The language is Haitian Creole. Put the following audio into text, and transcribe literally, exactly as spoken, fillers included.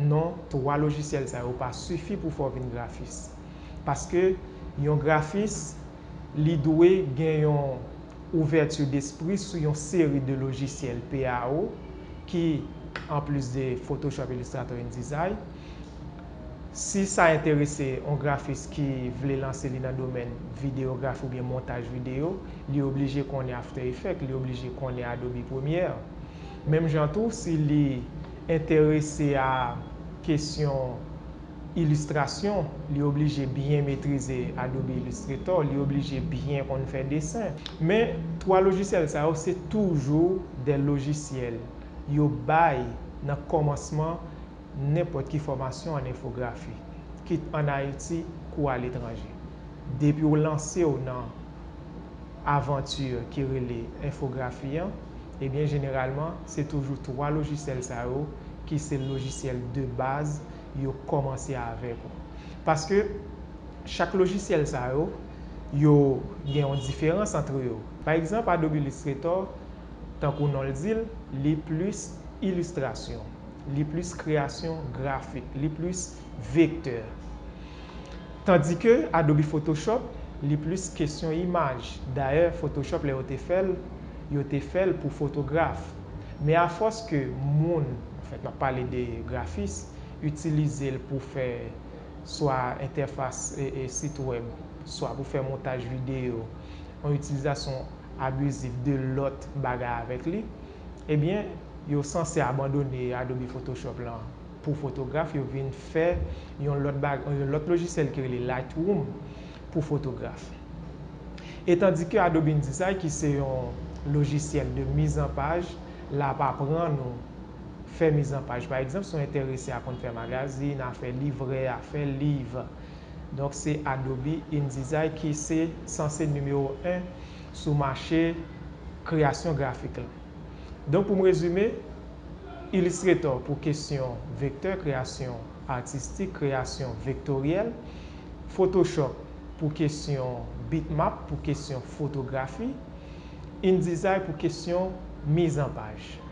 Non, twa lojisyèl sa yo pa sifi pou fè w vin grafis. Paske yon grafis, li dwe gen yon ouvèti despri sou yon seri de lojisyèl P A O ki, anplis de Photoshop, Illustrator, InDesign, si sa enterese yon grafis ki vle lanse li nan domèn videyografi oubyen montaj videyo, li oblije konnen After Effects, li oblije konnen Adobe Premiere. Menm jan tou, si li enterese a kesyon ilistrasyon, li oblije byen metrize Adobe Illustrator, li oblije byen konn fè desen. Men, twa lojisyèl sa yo, se toujou de lojisyèl yo bay nan kòmansman nenpòt ki fòmasyon an enfografi, kit ann Ayiti kou aletranje. Depi w lanse w nan avanti ki rele enfografi an, ebyen, jeneralman, se toujou twa lojisyèl sa yo ki se lojisyèl de baz yo kòmanse avèk ou. Paske chak lojisyèl sa yo, yo gen yon diferans antre yo. Pa egzanp, Adobe Illustrator, tankou non l di l, li plis ilistrasyon, li plis kreyasyon grafik, li plis vektè. Tandike Adobe Photoshop, li plis kesyon imaj. Dayè, Photoshop, lè yo te fè l, yo te fè l pou fotograf. Men afòs ke moun, anfèt, m ap pale de grafis, itilize l pou fè swa entèfas e, e sit wèb, swa pou fè montaj videyo, yon itilizasyon abizif de lòt bagay avèk li, ebyen, yo sanse abandone Adobe Photoshop lan pou fotograf, yo vin fè yon lòt bag-, yon lòt lojisyèl ki rele Lightroom pou fotograf. E tandike Adobe InDesign, ki se yon lojisyèl de mizanpaj, l ap aprann ou fè mizanpaj. Pa egzanp, si w enterese a konn fè magazin, a fè livrè, a fè liv, donk, se Adobe InDesign ki se sanse nimewo en sou mache kreyasyon grafik la. Donk, pou m rezime, Illustrator pou kesyon vektè, kreyasyon atistik, kreyasyon vektoryèl, Photoshop pou kesyon bitmap, pou kesyon fotografi, InDesign pou kesyon mizanpaj.